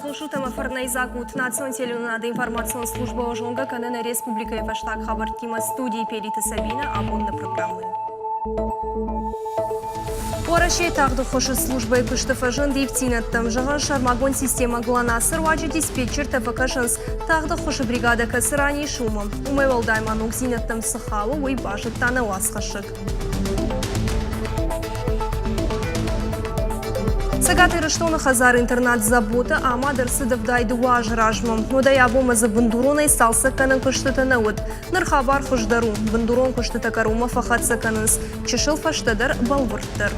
Байхъусут ӕмӕ фӕрнӕйдзаг ут национ телеуынынады информацион службӕ зонгӕ кӕны нӕ республикӕйы фӕстаг хабӕрттимӕ студийы Пелиты Сабинӕ абон нӕ программӕйы. Уӕрӕсейы тагъд ӕххуысы службӕйы куысты фӕзынд ивддзинӕдтӕм. Зӕгъӕн, сӕрмагонд системӕ ГЛОНАСС-ы руаджы диспетчертӕ фӕкӕсынц, тагъд ӕххуысы бригадӕ кӕцы ран ис, уымӕ. Уымӕй уӕлдай ма ногдзинӕдтӕм цы хауы, уый базыдта нӕ уацхӕссӕг. Цӕгат Ирыстоны хӕдзар-интернат Забота амад ӕрцыд 72 азы размӕ. Уӕдӕй абонмӕ дзы бындуронӕй цалцӕггӕнӕн куыстытӕ нӕ уыд. Ныр хабар хуыздӕр у. Бындурон куыстытӕ кӕронмӕ фӕхӕццӕ кӕнынц чысыл фӕстӕдӕр, бӕлвырддӕр.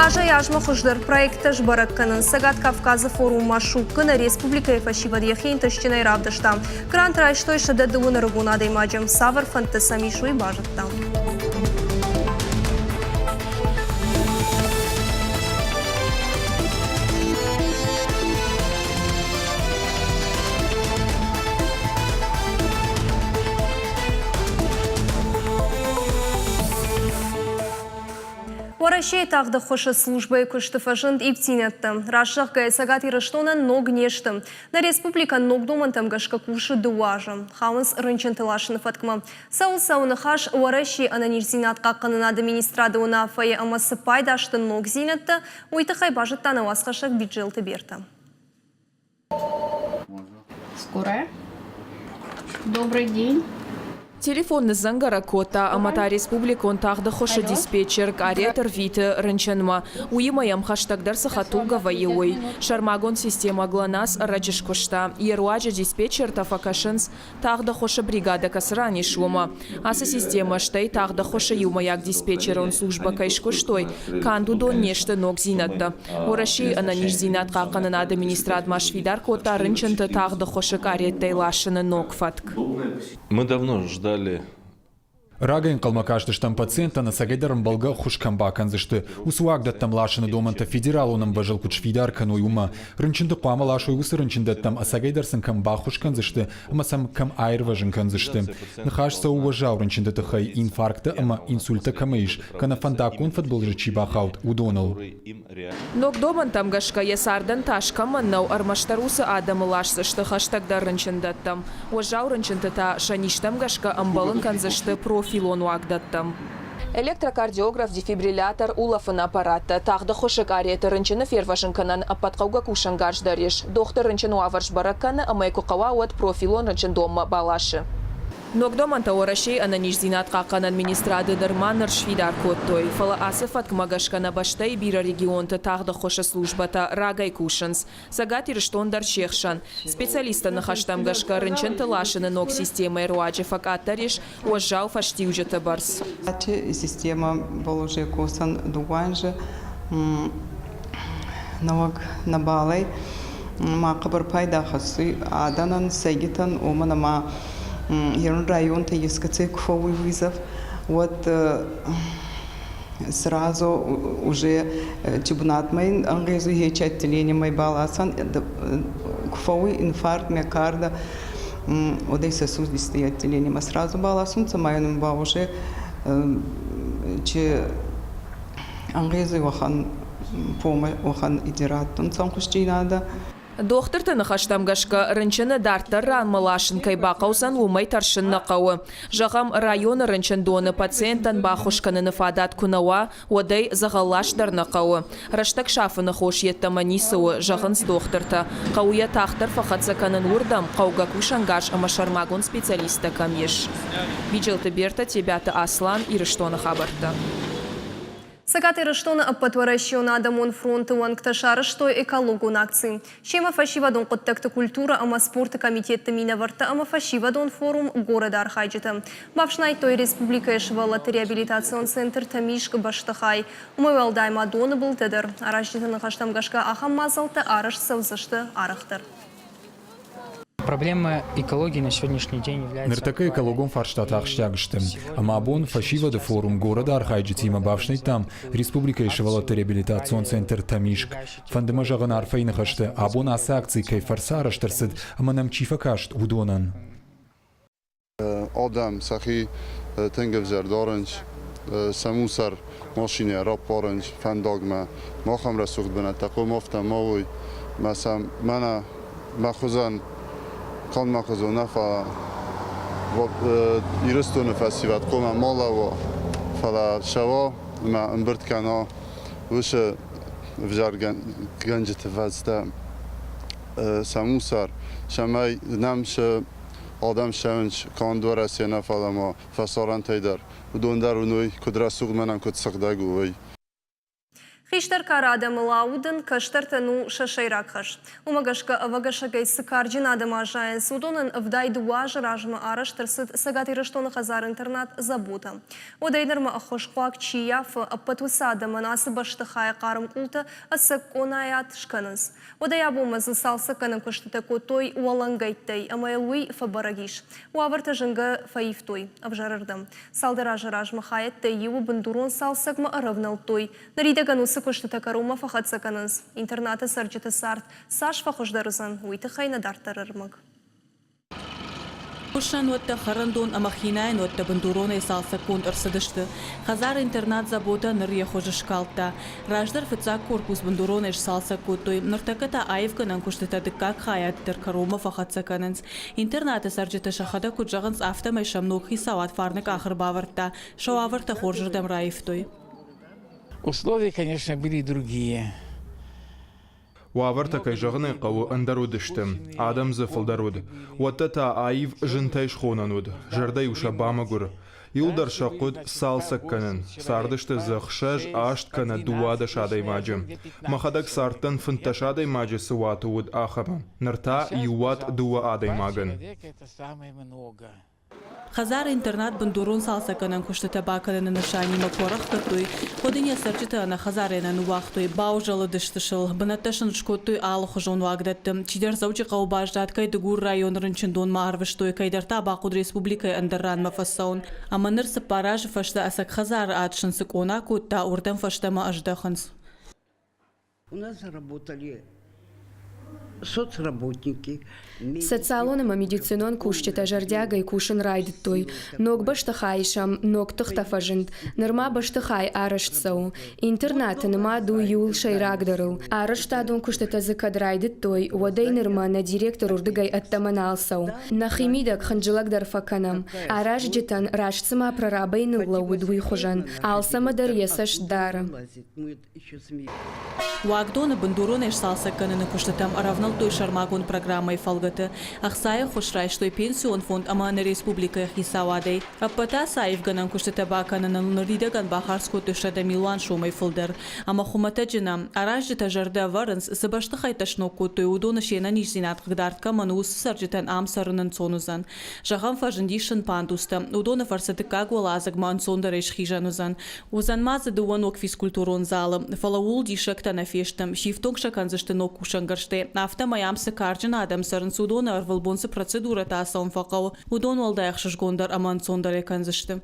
Азӕй-азмӕ хуыздӕр проекттӕ сбӕрӕг кӕнынц. Цӕгат Кавказы форум Машуккы нӕ республикӕйы фӕсивӕд йӕхи ӕнтыстджынӕй равдыста. Грант райстой 130 ӕрыгон адӕймаджы. Цавӕр фӕндтӕ сӕм ис, уый базыдта. Уӕрӕсейы тагъд ӕххуысы службӕйы куысты фӕзынд ивддзинӕдтӕ. Раст зӕгъгӕйӕ, Цӕгат Ирыстонӕн ног не сты. Нӕ республикӕ ног домӕнтӕм гӕсгӕ кусы дыууӕ азы. Хауынц рынчынты ласыны фӕткмӕ. Цӕуыл цӕуы ныхас Уӕрӕсейы ӕнӕниздзинад хъахъхъӕнынады министрады уынаффӕйы ӕмӕ цы пайда сты ногдзинӕдтӕ, уый тыххӕй базыдта нӕ уацхӕссӕг Биджелты Бертӕ. Скорая. Добрый день. Телефон ныдздзӕнгӕрӕг кодта ӕмӕ та республикон тагъд ӕххуысы диспетчер къарет ӕрвиты рынчынмӕ. Уыимӕ йӕм хӕстӕгдӕр цы хӕдтулгӕ вӕййы, уый. Сӕрмагонд системӕ ГЛОНАСС ӕрӕджы скуыста. Йе руаджы диспетчертӕ фӕкӕсынц, тагъд ӕххуысы бригадӕ кӕцы ран ис, уымӕ. Ацы системӕ, стӕй тагъд ӕххуысы иумӕйаг диспетчерон службӕ кӕй скуыстой, канд уыдон не сты ногдзинӕдтӕ. Уӕрӕсейы ӕнӕниздзинад хъахъхъӕнынады министрад ма сфидар кодта рынчынты тагъд ӕххуысы къареттӕй ласыны ног фӕтк. Мы давно ждали Рагӕй ӕнхъӕлмӕ кастыстӕм пациенттӕн ӕцӕгӕйдӕр ӕмбӕлгӕ ӕххуыс кӕм бакӕндзысты, уыцы уагдӕттӕм ласыны домӕнтӕ федералон ӕмвӕзыл куыд сфидар кӕной, уымӕ. Рынчынты хъуамӕ ласой уыцы рынчындӕттӕм, ӕцӕгӕйдӕр сын кӕм баххуыс кӕндзысты ӕмӕ сӕм кӕм аирвӕзын кӕндзысты. Ныхас цӕуы уӕззау рынчынты тыххӕй, инфаркттӕ ӕмӕ инсульттӕ кӕмӕ ис, кӕнӕ фӕндаггон фыдбылызы чи бахауд, уыдоныл. Ног домӕнтӕм гӕсгӕ йӕ цардӕн тас кӕмӕн нӕу, ӕрмӕстдӕр уыцы адӕмы ласдзысты хӕстӕгдӕр рынчындӕттӕм. Уӕззау рынчынты та сӕ низтӕм гӕсгӕ ӕмбӕлын кӕндзысты профилон уагдӕттӕм. Электрокардиограф, дефибриллятор, улӕфыны аппараттӕ, тагъд ӕххуысы къареты рынчыны фервӕзын кӕнӕн ӕппӕт хъӕугӕ кусӕнгарз дӕр ис. Дохтыр рынчын уавӕр сбӕрӕг кӕны ӕмӕ йӕ куы хъӕуа, уӕд профилон рынчындонмӕ баласы. Ног домӕнтӕ Уӕрӕсейы ӕнӕниздзинад хъахъхъӕнӕн министрады нырма ныр сфидар кодтой, фӕлӕ ацы фӕткмӕ гӕсгӕ нӕ бӕстӕйы бирӕ регионты тагъд ӕххуысы службӕтӕ рагӕй кусынц. Цӕгат Ирыстон дӕр се хсӕн. Специалистты ныхӕстӕм гӕсгӕ рынчынты ласыны ног системӕйы руаджы фӕкъаддӕр ис уӕззау фӕстиуджыты бӕрц. Система был уже кусан дыууӕ нӕуӕг нӕбалӕй ма хъӕбӕр пайда хӕссуй адӕнӕн, сӕйгитӕн, уомӕн ӕма ерун районтӕй ескӕцӕй ку фӕууй вызов, уӕд сразу уже чебунатмӕ ин ӕнгъезуй хечи отделениемӕ баласӕн, ку фӕууй инфаркт, миокарда, уӕдӕй сосудистые отделениемӕ сразу баласунцӕ, ма ин ба уже чи ӕнгъезуй уӕхӕн уӕхӕн идираттунцӕ ӕнхусдзийнадӕ. Дохтырты ныхӕстӕм гӕсгӕ, рынчыны дарддӕр ранмӕ ласын кӕй бахъӕудзӕн, уымӕй тӕрсын нӕ хъӕуы. Зӕгъӕм, районы рынчындоны пациенттӕн баххуыс кӕныны фадат куы нӕ уа, уӕд ӕй дзӕгъӕлласт дӕр нӕ хъӕуы. Рӕстӕг сафыны хос йеддӕмӕ ницы у, зӕгъынц дохтыртӕ. Хъӕуы йӕ тагъддӕр фӕхӕццӕ кӕнын уырдӕм, хъӕугӕ кусӕнгарз ӕмӕ сӕрмагонд специалисттӕ кӕм ис. Биджелты Бертӕ, Тебиаты Аслан, Ирыстоны хабӕрттӕ. Цӕгат Ирыстоны Ӕппӕтуӕрӕсеон адӕмон фронты уӕнгтӕ сарӕзтой экологон акци. Семӕ фӕсивӕдон хъуыддӕгты культурӕ ӕмӕ спорты комитетты минӕвӕрттӕ ӕмӕ фӕсивӕдон форум Город архайджытӕ. Бафснайдтой республикӕйы сывӕллӕтты реабилитацион центр Тӕмискъ бӕстыхай. Уымӕй уӕлдай ма доны былтӕ дӕр. Аразджыты ныхӕстӕм гӕсгӕ ахӕм мадзӕлттӕ арӕзт цӕудзысты арӕхдӕр. Проблема экологии на сегодняшний день является Ныртӕккӕ экологон фарстатӕ ахсджиаг сты, ӕмӕ абон фӕсивӕды форум город архайджытимӕ бафснайдтам республикӕйы сывӕллӕтты реабилитацион центр Тӕмискъ. Фӕнды мӕ зӕгъын арфӕйы ныхӕстӕ, абон ацы акци кӕй фӕрцы арӕзт ӕрцыд ӕмӕ нӕм чи фӕкаст, уыдонӕн. Адӕм сӕхи тынг ӕвзӕр дарынц. Самусар машинӕ раппарынц фӕндагмӕ. Махӕм рӕсугъд бынӕттӕ хъомафтӕ ма уой. Мӕ сӕм мӕнӕ мӕ хуызӕн, канд мӕ хуызӕн нӕ, фӕлӕ Ирыстоны фӕсивӕд хъуамӕ ма лӕууа, фӕлӕ цӕуа ӕмӕ ӕмбырд кӕна уыцы ӕвзӕргӕнджыты фӕстӕ Самусар, цӕмӕй нӕм цы адӕм цӕуынц канд Уӕрӕсе нӕ, фӕлӕ ма фӕсарӕнтӕй дӕр, уыдон дӕр уыной, куыд рӕсугъд мӕнӕн куыд сыгъдӕг у, уый. Хистӕр кары адӕмыл аудын кӕстӕртӕн у сӕ сӕйраг хӕс. Уымӕ гӕсгӕ ӕвӕгӕсӕгӕй цы карджын адӕм аззайынц, уыдонӕн 72 азы размӕ арӕзт ӕрцыд Цӕгат Ирыстоны хӕдзар-интернат Забота. Уӕдӕй нырмӕ ӕххуысхъуаг чи ййафы, ӕппӕт уыцы адӕмӕн ацы бӕстыхайы хъарм къултӕ ӕцӕг къонайы ад скӕнынц. Уӕдӕй абонмӕ дзы цалцӕггӕнӕн куыстытӕ кодтой уӕлӕнгӕйттӕй ӕмӕ йыл уый фӕбӕрӕг ис. Уавӕртӕ зынгӕ фӕивтой ӕвзӕрырдӕм. Цалдӕр азы размӕ хайӕдтӕй иуы бындурон цалцӕгмӕ ӕрӕвнӕлдтой. Ныридӕгӕн уыцы куыстытӕ кӕронмӕ фӕхӕццӕ кӕнынц. Интернаты цӕрджыты цард цас фӕхуыздӕр уыдзӕн, уый тыххӕй нӕ дарддӕр ӕрмӕг. Хуыссӕнуӕттӕ, хӕрӕндон ӕмӕ хинайӕнуӕттӕ бындуронӕй цалцӕггонд ӕрцыдысты. Хӕдзар-интернат Забота ныр йӕ хуыз скалдта. Раздӕр фыццаг корпус бындуронӕй сцалцӕг кодтой, ныртӕккӕ та аивгӕнӕн куыстытӕ дыккаг хайад дӕр кӕронмӕ фӕхӕццӕ кӕнынц. Интернаты цӕрджытӕ сӕхӕдӕг куыд зӕгъынц, афтӕмӕй сӕм ног хицауад фарны къах ӕрбавӕрдта, сӕ уавӕртӕ хорзырдӕм раивтой. Условия, конечно, были другие. Уавӕртӕ, кӕй зӕгъын ӕй хъӕуы, ӕндӕр уыдысты, адӕм дзы фылдӕр уыд. Уӕдта та аив зынтӕй схонӕн уыд, зӕрдӕ-иу сӕ бамӕгуыр. Иуылдӕр сӕ хъуыд цалцӕг кӕнын. Цардысты дзы ӕхсӕз, аст кӕнӕ 12 адӕймаджы. Мӕхӕдӕг цардтӕн 15 адӕймаджы цы уаты уыд, ахӕмы. Ныр та иу уат дыууӕ адӕймагӕн. Хӕдзар-интернат бындурон цалцӕггӕнӕн куыстытӕ бакӕныны нысанимӕ куы ӕрӕхгӕдтой, уӕд ын йӕ цӕрджытӕ ӕнӕ хӕдзарӕй нӕ ныууагътой, баузӕлыдысты сыл, бынӕттӕ сын скодтой алыхуызон уагдӕтты. Чидӕр Дзӕуджыхъӕуы баззад, кӕй Дыгур районы рынчындонмӕ арвыстой, кӕйдӕр та бахъуыд республикӕйы ӕндӕр ранмӕ фӕцӕуын. Ӕмӕ ныр цыппар азы фӕстӕ ӕцӕг хӕдзары ад сын цы къона кодта, уырдӕм фӕстӕмӕ ӕздӕхынц. У нас работали соцработники. Социалон ӕмӕ медицинон кусджытӕ зӕрдиагӕй кусын райдыдтой. Ног бӕстыхайы сӕм ног тыхтӕ фӕзынд. Нырма бӕстыхай арӕзт цӕуы. Интернаты нымад у иуыл сӕйрагдӕрыл. Арӕзтадон куыстытӕ дзы кӕд райдыдтой, уӕдӕй нырмӕ нӕ директор уырдыгӕй ӕддӕмӕ нал цӕуы. Нӕхимидӕг хынджылӕг дӕр фӕкӕнӕм. Аразджытӕн раст цыма прорабӕй ныллӕууыд, уый хуызӕн. Алцӕмӕ дӕр йӕ цӕст дары. Уагдоны бындуронӕй сцалцӕг кӕныны куыстытӕм ӕрӕвнӕлдтой сӕрмагонд программӕйы фӕлгӕты. Ӕхцайы ӕххуыс райстой Пенсион фонд ӕмӕ нӕ республикӕйы хицауадӕй. Ӕппӕт ацы аивгӕнӕн куыстытӕ бакӕныныл ныридӕгӕн бахардз кодтой 100 милуан сомӕй фылдӕр. Ӕмӕ хуымӕтӕджы нӕ. Аразджытӕ зӕрдӕ ӕвӕрынц, цы бӕстыхӕйттӕ сног кодтой, уыдоны се нӕниздзинад хъыгдард кӕмӕн у, уыцы цӕрджытӕн ам цӕрын ӕнцон уыдзӕн. Зӕгъӕм, фӕзындис сын пандустӕ. Уыдоны фӕрцы дыккаг уӕладзыгмӕ ӕнцондӕрӕй схизӕн уыдзӕн. Уыдзӕн ма дзы дыууӕ ног физкультурон залы, фӕлӕ ууыл диссӕгтӕ нӕ фесты. Сифтонг сӕ кӕндзысты ног кусӕнгӕрзтӕй. Афтӕмӕй ам цы карджын адӕм цӕрынц, уыдоны ӕрвылбон цы процедурӕтӕ ацӕуын фӕхъӕуы, уыдон уӕлдай ӕхсызгондӕр ӕмӕ ӕнцондӕрӕй кӕндзысты.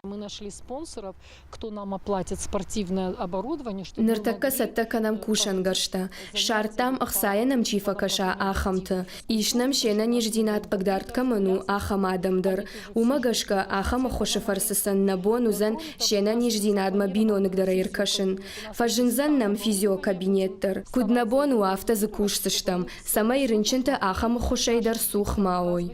Мы нашли спонсоров, кто нам оплатит спортивное оборудование, чтобы Ныртӕккӕ цӕттӕ кӕнӕм кусӕнгӕрзтӕ. Ссардтам, ӕхцайӕ нӕм чи фӕкӕса, ахӕмты. Ис нӕм се нӕниздзинад хъыгдард кӕмӕн у, ахӕм адӕм дӕр. Уымӕ гӕсгӕ ахӕм ӕххуысы фӕрцы сын нӕ бон уыдзӕн се нӕниздзинадмӕ биноныгдӕрӕй ӕркӕсын. Фӕзындзӕн нӕм физиокабинет дӕр. Куыд нӕ бон у, афтӕ дзы кусдзыстӕм, цӕмӕй рынчынтӕ ахӕм ӕххуысӕй дӕр цух ма уой.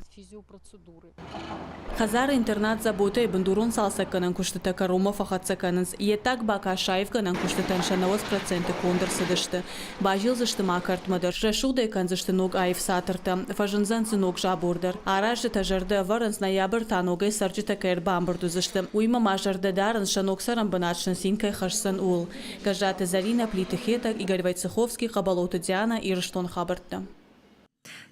Хӕдзар-интернат Забота-йы бындурон цалцӕггӕнӕн куыстытӕ кӕронмӕ фӕхӕццӕ кӕнынц. Йе ддаг бакаст саивгӕнӕн куыстытӕн сӕ 90% конд ӕрцыдысты. Базилдзысты ма кӕртмӕ дӕр, срӕсугъд ӕй кӕндзысты ног аив цатыртӕ, фӕзындзӕн дзы ног забор дӕр. Аразджытӕ зӕрдӕ ӕвӕрынц, ноябрь та ногӕй цӕрджытӕ кӕй ӕрбамбырд уыдзысты. Уыимӕ ма зӕрдӕ дарынц, сӕ ног цӕрӕнбынат сын цин кӕй хӕсдзӕн, ууыл. Гӕззаты Зӕринӕ, Плиты Хетӕг, Игорь Войцеховский, Хъӕбӕлоты Дианӕ, Ирыстоны хабӕрттӕ.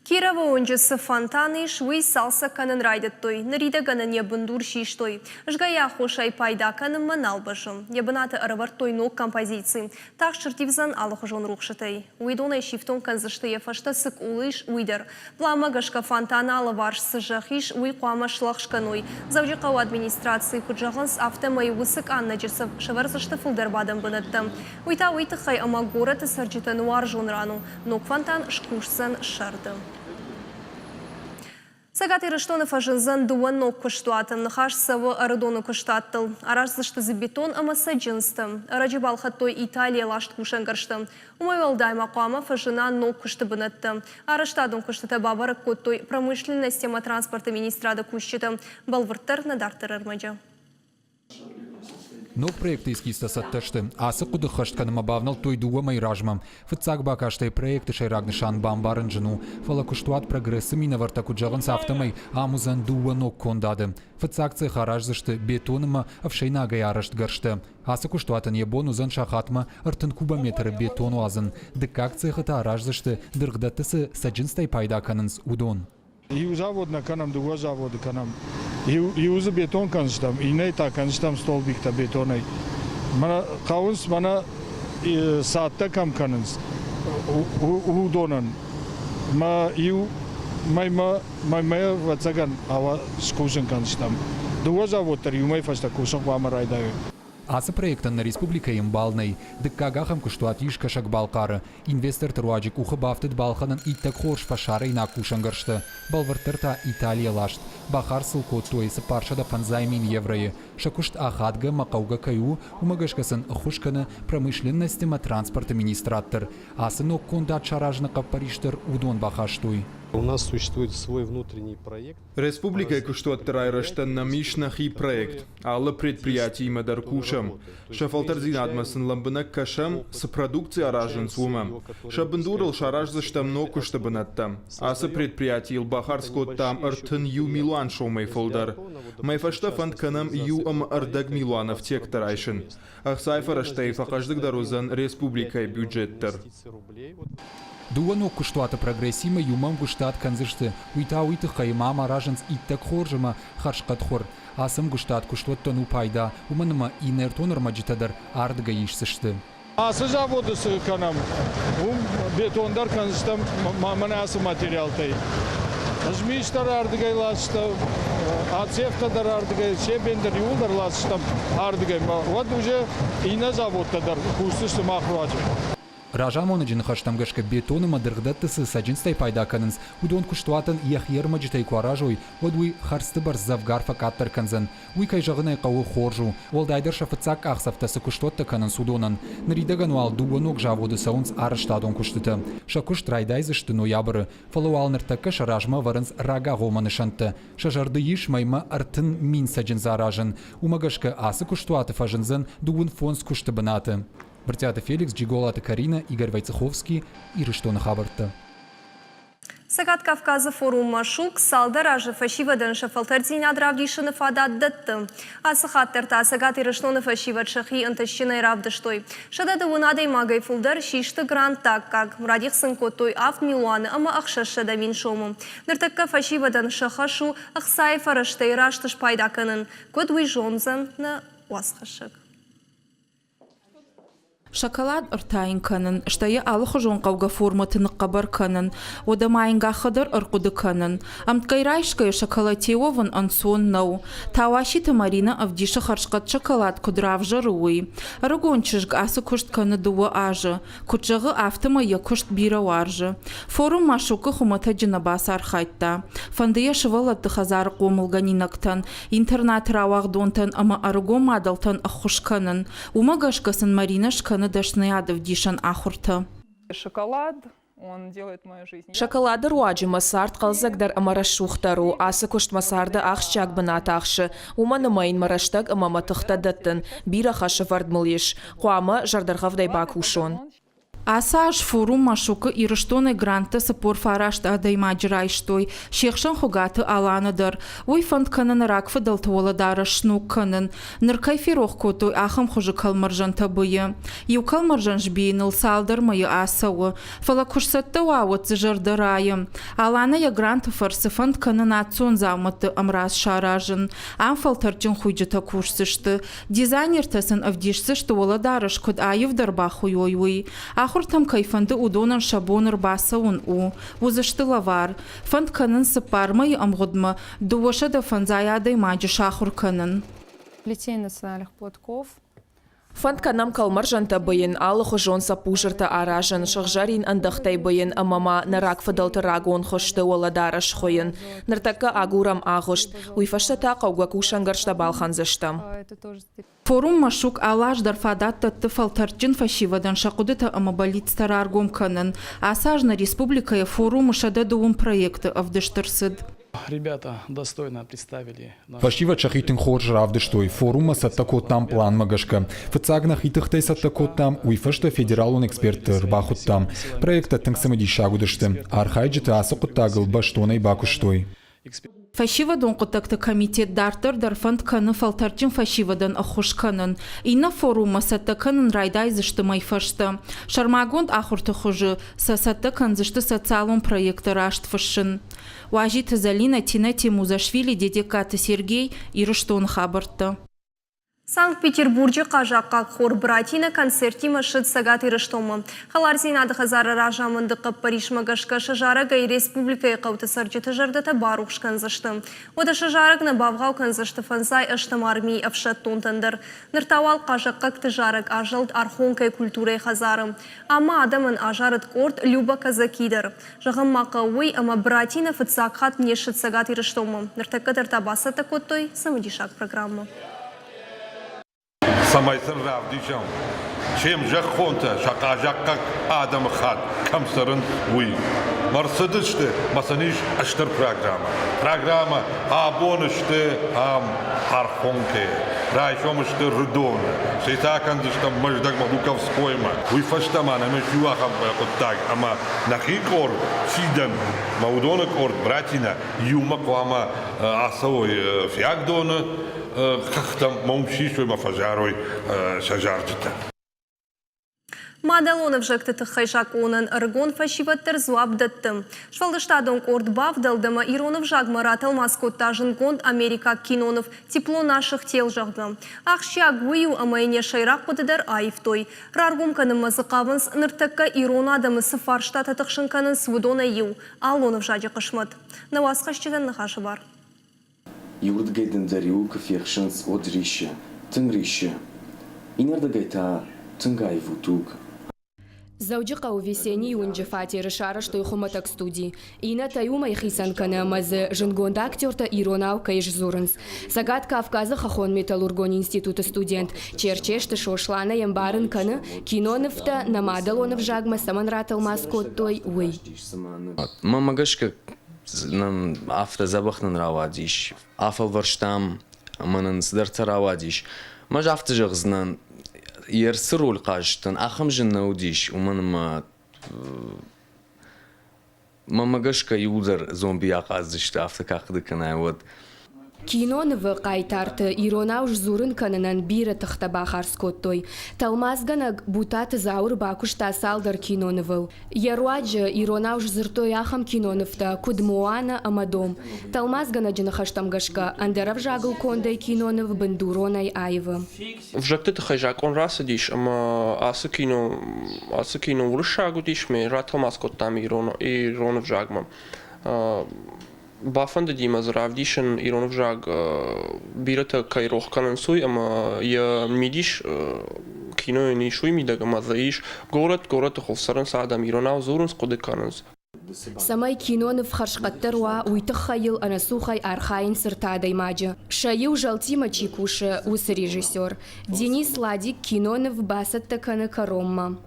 Кировы уынджы цы фонтан ис, уый цалцӕг кӕнын райдыдтой. Ныридӕгӕн ын йӕ бындур систой. Згӕйы аххосӕй пайда кӕнынмӕ нал бӕззы. Йӕ бынаты ӕрӕвӕрдтой ног композици. Тагъд сӕрттивдзӕн алыхуызон рухсытӕй. Уыдонӕй сифтонг кӕндзысты йӕ фӕстӕ цы къул ис, уый дӕр. Пъланмӕ гӕсгӕ фонтаны алыварс цы зӕхх ис, уый хъуамӕ слӕгъз кӕной. Дзӕуджыхъӕуы администрацийы куыд зӕгъынц, афтӕмӕй уыцы къаннӕджы сӕвӕрдзысты фылдӕр бадӕн бынӕттӕ. Уый та уый тыххӕй, ӕмӕ горӕты цӕрджытӕн уарзон ран у. Ног фонтан скусдзӕн сӕрды. Цӕгат Ирыстоны фӕзындзӕн дыууӕ ног куыстуаты. Ныхас цӕуы Ӕрыдоны куыстадтыл. Араздзысты дзы бетон ӕмӕ цӕджындзтӕ. Ӕрӕджы балхӕдтой Италийӕ ласт кусӕнгӕрзтӕ. Уымӕй уӕлдай ма хъуамӕ фӕзына ног куысты бынӕттӕ. Арӕзтадон куыстытӕ бабӕрӕг кодтой промышленность ӕмӕ транспорты министрады кусджытӕ. Бӕлвырддӕр нӕ дарддӕр ӕрмӕджы. Ног проекты эскизтӕ цӕттӕ сты. Ацы хъуыды ххӕст кӕнынмӕ бавнӕлдтой дыууӕ мӕйы размӕ. Фыццаг бакастӕй проекты сӕйраг нысан бамбарын зын у, фӕлӕ куыстуат «Прогресс-ы» минӕвӕрттӕ куыд зӕгъынц, афтӕмӕй ам уыдзӕн дыууӕ ног кондады. Фыццаг цех араздзысты бетон ӕмӕ ӕфсӕйнагӕй арӕзт гӕрзтӕ. Ацы куыстуатӕн йӕ бон уыдзӕн сахатмӕ 30 кубометры бетон уадзын. Дыккаг цехы та араздзысты, дыргъдӕтты цы цӕджындзтӕй пайда кӕнынц, уыдон. Иу завод нӕ кӕнӕм, дыууӕ заводы кӕнӕм. Иу, иу дзы бетон кӕндзыстӕм, иннӕйы та кӕндзыстӕм столбиктӕ бетонӕй. Мӕнӕ хъӕуынц мӕнӕ цадтӕ кӕм кӕнынц, уыдонӕн. Мӕ иу мӕймӕ, мӕймӕ ӕвӕццӕгӕн скусын кӕндзыстӕм. Дыууӕ завод дӕр иу мӕй фӕстӕ кусын хъуамӕ райдайой. Ацы проектӕн нӕ республикӕйы ӕмбал нӕй. Дыккаг ахӕм куыстуат ис Кӕсӕг-Балхъары. Инвесторты руаджы къухы бафтыд балхӕнын иттӕг хорз фӕсарӕйнаг кусӕнгӕрзтӕ, бӕлвырддӕр та Италийӕ ласт. Бахардз сыл кодтой 450 евройы. Сӕ куыст ахадгӕ ӕмӕ хъӕугӕ кӕй у, уымӕ гӕсгӕ сын ӕххуыс кӕны промышленность ӕмӕ транспорты министрад дӕр. Ацы ног кондад саразыны хъӕппӕрис дӕр уыдон бахастой. У нас существует свой внутренний проект. Республикӕйы куыстуӕтты райрӕзтӕн нӕм ис нӕхи проект. Алы предприятиимӕ дӕр кусӕм. Сӕ фӕлтӕрдзинадмӕ сын лӕмбынӕг кӕсӕм, цы продукци аразынц, уымӕ. Сӕ бындурыл сараздзыстӕм ног куысты бынӕттӕ. Ацы предприятийыл бахардз кодтам 31 милуан сомӕй фылдӕр. Мӕй фӕстӕ фӕнд кӕнӕм иу ӕмӕ ӕрдӕг милуан ӕфтиӕгтӕ райсын. Ӕхцайы фӕрӕзтӕй фӕхъӕздыгдӕр уыдзӕн республикӕйы бюджет дӕр. Дыууӕ ног куыстуаты прогрессимӕ иумӕ ӕмгуыстад кӕндзысты, уый та уый тыххӕй ӕмӕ ам аразынц иттӕг хорз ӕмӕ хӕрзхъӕд хуыр. Ацы ӕмгуыстад куыстуӕттӕн у пайда, уымӕн ӕмӕ инертон ӕрмӕджытӕ дӕр ардыгӕй исдзысты. Ацы заводы цы кӕнӕм, уым бетон дӕр кӕндзыстӕм мӕнӕ ацы материалтӕй. Змис дӕр ардыгӕй ласдзыстӕм, ацефтӕ дӕр ардыгӕй, щебень дӕр иууылдӕр ласдзыстӕм ардыгӕй. Уӕд уже иннӕ заводтӕ дӕр кусдзысты мах руаджы. Разамонӕджы ныхӕстӕм гӕсгӕ бетон ӕмӕ дыргъдӕтты цы цӕджындзтӕй пайда кӕнынц, уыдон куыстуатӕн йӕхи ӕрмӕджытӕй куы аразой, уӕд уый хӕрдзты бӕрц дзӕвгар фӕкъаддӕр кӕндзӕн. Уый, кӕй зӕгъын ӕй хъӕуы, хорз у. Уӕлдайдӕр сӕ фыццаг къахдзӕфтӕ цы куыстуӕттӕ кӕнынц, уыдонӕн. Ныридӕгӕн уал дыууӕ ног заводы цӕуынц арӕзтадон куыстытӕ. Сӕ куыст райдайдзысты ноябры, фӕлӕ уал ныртӕккӕ сӕ размӕ ӕвӕрынц рагагъоммӕ нысӕнттӕ. Сӕ зӕрды ис мӕймӕ 30 000 цӕджындз аразын. Уымӕ гӕсгӕ ацы куыстуаты фӕзындзӕн 35 куысты бынаты. Брытъиаты Феликс, Джиголаты Каринӕ, Игорь Войцеховский, Ирыстоны хабӕрттӕ. Цӕгат Кавказы форум Машук цалдӕр азы фӕсивӕдӕн сӕ фӕлтӕрддзинад равдисыны фадат дӕтты. Ацы хатт дӕр та Цӕгат Ирыстоны фӕсивӕд сӕхи ӕнтыстджынӕй равдыстой. 110 адӕймагӕй фылдӕр систы грантты аккаг. Радих сын кодтой авд милуаны ӕмӕ 600 000 сомы. Ныртӕккӕ фӕсивӕдӕн сӕ хӕс у ӕхцайы фӕрӕзтӕй раст спайда кӕнын. Куыд, уый зондзӕн нӕ уацхӕссӕг. Шоколад ӕртайын кӕнын, стӕй йӕ алыхуызон хъӕугӕ формӕты ныхъхъӕбӕр кӕнын, уӕдӕ ма йын гаххӕ дӕр ӕрхъуыды кӕнын. Ӕмткӕй райсгӕйӕ шоколадтӕ уӕвын ӕнцон нӕу. Тауаситы Маринӕ ӕвдисы хӕрзхъӕд шоколад куыд равзӕры, уый. Ӕрыгон чызг ацы куыст кӕны дыууӕ азы. Куыд зӕгъы, афтӕмӕй йӕ куыст бирӕ уарзы. Форум Машукы хуымӕтӕджы нӕ бацархайдта. Фӕнды йӕ сывӕллӕтты хӕдзары хъомылгӕнинӕгтӕн, интернаты рауагъдонтӕн ӕмӕ ӕрыгон мадӕлтӕн ӕххуыс кӕнын. Уымӕ гӕсгӕ сын Маринӕ скӕны дӕсныйадӕвдисӕн ахуыртӕ. Шоколад он делает мою жизнь. Шоколады руаджы мӕ цард хъӕлдзӕгдӕр ӕмӕ рӕсугъддӕр у. Ацы куыст мӕ царды ахсджиаг бынат ахсы. Уымӕн ӕмӕ йын мӕ рӕстӕг ӕмӕ мӕ тыхтӕ дӕттын. Бирӕ хӕсӕвӕрд мыл ис. Хъуамӕ зӕрдӕргъӕвдӕй бакусон. Ацы аз форум Машук-ы Ирыстонӕй гранттӕ 49 адӕймаджы райстой, се хсӕн Хуыгаты Аланы дӕр. Уый фӕнд кӕны нӕ рагфыдӕлты уӕлӕдарӕс сног кӕнын. Ныр кӕй ферох кодтой, ахӕм хуызы кӕлмӕрзӕнтӕ быйы. Иу кӕлмӕрзӕн сбийыныл цалдӕр мӕйы ацӕуы, фӕлӕ куы сцӕттӕ уа, уӕд дзы зӕрдӕ райы. Аланӕ йӕ гранты фӕрцы фӕнд кӕны национ дзаумӕтты ӕмраз саразын. Ам фӕлтӕрдджын хуыйджытӕ кусдзысты. Дизайнертӕ сын ӕвдисдзысты уӕлӕдарӕс куыд аивдӕр бахуыйой, уый. Ахуыртӕм кӕй фӕнды, уыдонӕн сӕ бон ӕрбацӕуын у. Уыдзысты лӕвар. Фӕнд кӕнынц цыппар мӕйы ӕмгъуыдмӕ 250 адӕймаджы сахуыр кӕнын. Плетение национальных платков. Фӕнд кӕнӕм кӕлмӕрзӕнтӕ быйын, алыхуызон цӕппузыртӕ аразын, сыгъзӕрин ӕндӕхтӕй быйын ӕмӕ ма нӕ рагфыдӕлты рагон хуызты уӕлӕдарӕс хуыйын. Ныртӕккӕ агурӕм агъуыст, уый фӕстӕ та хъӕугӕ кусӕнгӕрзтӕ балхӕндзыстӕм. Форум Машук алы аз дӕр фадат дӕтты фӕлтӕрдджын фӕсивӕдӕн сӕ хъуыдытӕ ӕмӕ бӕллицтӕ раргом кӕнын. Ацы аз нӕ республикӕйы форумы 130 проекты ӕвдыст ӕрцыд. Ребята достойно представили Фӕсивӕд сӕхи тынг хорз равдыстой, форуммӕ цӕттӕ кодтам пъланмӕ гӕсгӕ. Фыццаг нӕхи тыхтӕй цӕттӕ кодтам, уый фӕстӕ федералон экспертты ӕрбахуыдтам. Проекттӕ тынг цымыдисаг уыдысты. Архайджытӕ ацы хъуыддагыл бӕстонӕй бакуыстой. Фӕсивӕдон хъуыддӕгты комитет дарддӕр дӕр фӕнд кӕны фӕлтӕрдджын фӕсивӕдӕн ӕххуыс кӕнын. Иннӕ форуммӕ цӕттӕ кӕнын райдайдзысты мӕй фӕстӕ. Сӕрмагонд ахуырты хуызы сӕ цӕттӕ кӕндзысты социалон проекттӕ раст фыссын. Уазиты Зӕлинӕ, Тинӕ Темузашвили, Дедегкаты Сергей, Ирыстоны хабӕрттӕ. Санкт-Петербурджы хъазахъхъаг хор Братина концертимӕ ссыд Цӕгат Ирыстонмӕ. Хӕлардзинады хӕдзары разамынды хъӕппӕрисмӕ гӕсгӕ сӕ зарӕгӕй республикӕйы хъӕуты цӕрджыты зӕрдӕтӕ барухс кӕндзысты. Уӕдӕ сӕ зарӕг нӕ бавгъау кӕндзысты фӕндзай ӕстӕм армийы ӕфсӕддонтӕн дӕр. Ныр та уал хъазахъхъӕгты зарӕг азӕлд Архонкӕйы культурӕйы хӕдзары. Ам ма адӕмӕн азарыд къорд Люба Казаки дӕр. Зӕгъын ма хъӕуы уый, ӕмӕ Братина фыццаг хатт не ссыд Цӕгат Ирыстонмӕ. Ныртӕккӕ дӕр та бацӕттӕ кодтой цымыдисаг программӕ. Цӕмӕй сын равдисӕм, се мзӕххонтӕ сӕ хъазахъхъаг адӕмы хатт кӕм цӕрынц, уый. Ма рцыдысты мӕ сын ис стыр программӕ. Программӕ абон сты ам Архонкӕйы, райсом сты Рыдоны, стӕй та акӕндзыстӕм Мӕздӕгмӕ Луковскоймӕ. Уый фӕстӕ ма нӕм ис иу ахӕм хъуыддаг, ӕмӕ нӕхи къорд Сидӕн мӕ уыдоны къорд Братина иумӕ хъуамӕ ацӕуой Фиагдоны хӕхтӕм, мӕ уым сисой мӕ фӕзарой сӕ зарджытӕ. Мадӕлон ӕвзӕгты тыххӕй закъонӕн ӕрыгон фӕсивӕд дӕр дзуапп дӕтты. Сфӕлдыстадон къорд бавдӕлд ӕмӕ ирон ӕвзагмӕ ратӕлмац кодта зындгонд америкаг киноныв «Тепло наших тел», зӕгъгӕ. Ахсджиаг уый у, ӕмӕ йын йӕ сӕйраг хъуыды дӕр аивтой. Раргом кӕнынмӕ дзы хъавынц, ныртӕккӕ ирон адӕмы цы фарстатӕ тыхсын кӕнынц, уыдонӕй иу – аллон ӕвзаджы хъысмӕт. Нӕ уацхӕсджытӕн ныхасы бар. Иуырдыгӕй дын дӕ риуы куы фехсынц, уӕд риссы, тынг риссы. Иннӕрдыгӕй та тынг аив у туг. Дзӕуджыхъӕуы Весеннийы уынджы фатеры сарӕзтой хуымӕтӕг студи. Иннӕтӕй уымӕй хицӕн кӕны ӕмӕ дзы зындгонд актертӕ иронау кӕй сдзурынц. Цӕгат Кавказы хӕххон-металлургон институты студент Черчесты Сослан ӕй ӕмбарын кӕны, кинонывтӕ нӕ мадӕлон ӕвзагмӕ цӕмӕн ратӕлмац кодтой, уый. Мӕнмӕ гӕсгӕ нын афтӕ дзӕбӕх нын рауадис. Афӕлвӕрстам ӕмӕ нын цыдӕртӕ рауадис. Мӕ ӕз афтӕ зӕгъдзынӕн, йе цы роль хъазтӕн, ахӕм зын нӕ уыдис, уымӕн ӕмӕ мӕнмӕ гӕсгӕ иуылдӕр зомби ахъаздзысты, афтӕ куы ахъуыды кӕнай, уӕд. Кинонывы хъайтарты иронау сдзурын кӕнынӕн бирӕ тыхтӕ бахардз кодтой. Тӕлмацгӕнӕг Бутаты Зауыр бакуыста цалдӕр кинонывыл. Йӕ руаджы иронау сдзырдтой ахӕм кинонывтӕ, куыд «Моана» ӕмӕ «Дом». Тӕлмацгӕнӕджы ныхӕстӕм гӕсгӕ, ӕндӕр ӕвзагыл кондӕй киноныв бындуронӕй аивы. Ӕвзӕгты тыххӕй закъон рацыдис ӕмӕ ацы кино, ацы кино уырыссаг уыдис, ме ратӕлмац кодтам ирон, ирон ӕвзагмӕ. Бафӕндыди мӕ дзы равдисын ирон ӕвзаг бирӕтӕ кӕй рох кӕнынц, уый ӕмӕ йӕ мидис кинойӕн ис уый мидӕг ӕмӕ дзы ис горӕт, горӕты хуылф цӕрынц адӕм, иронау дзурынц, хъуыды кӕнынц. Цӕмӕй киноныв хӕрзхъӕддӕр уа, уый тыххӕй йыл ӕнӕцухӕй архайынц ӕртӕ адӕймаджы. Сӕ иу зӕлтимӕ чи кусы, уыцы режиссер. Денис Ладик киноныв бацӕттӕ кӕны кӕронмӕ.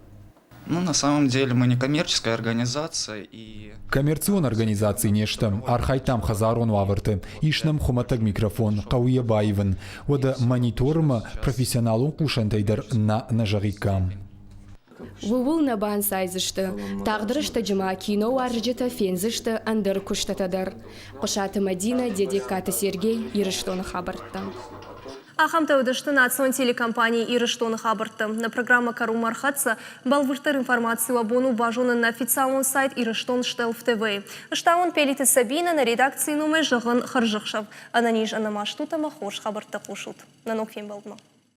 Ну, на самом деле мы не коммерческая организация и... Коммерцион организаци не стӕм, архайдтам хӕдзарон уавӕрты, ис нӕм хуымӕтӕг микрофон, хъӕуы йӕ баивын. Уӕдӕ монитормӕ профессионалон хъусӕнтӕй дӕр нӕ нӕ зӕгъиккам. Ууыл нӕ банцайдзысты. Тагъд рӕстӕджы ма киноуарзджытӕ фендзысты ӕндӕр куыстытӕ дӕр. Хъуысаты Мӕдинӕ, Дедегкаты Сергей, Ирыстоны хабӕрттӕ. Ахӕмтӕ уыдысты национ телекомпани Ирыстоны хабӕрттӕ. Нӕ программӕ кӕронмӕ ӕрхӕццӕ. Бӕлвырддӕр информаци уӕ бон у базонын нӕ официалон сайт Ирыстон Штелф ТВ-йы. Стауын Пелиты Сабинӕ нӕ редакцийы номӕй зӕгъын хӕрзӕхсӕв. Ӕнӕниз ӕнӕмаст ут ӕмӕ хорз хабӕрттӕ хъусут. Нӕ ног фембӕлдмӕ.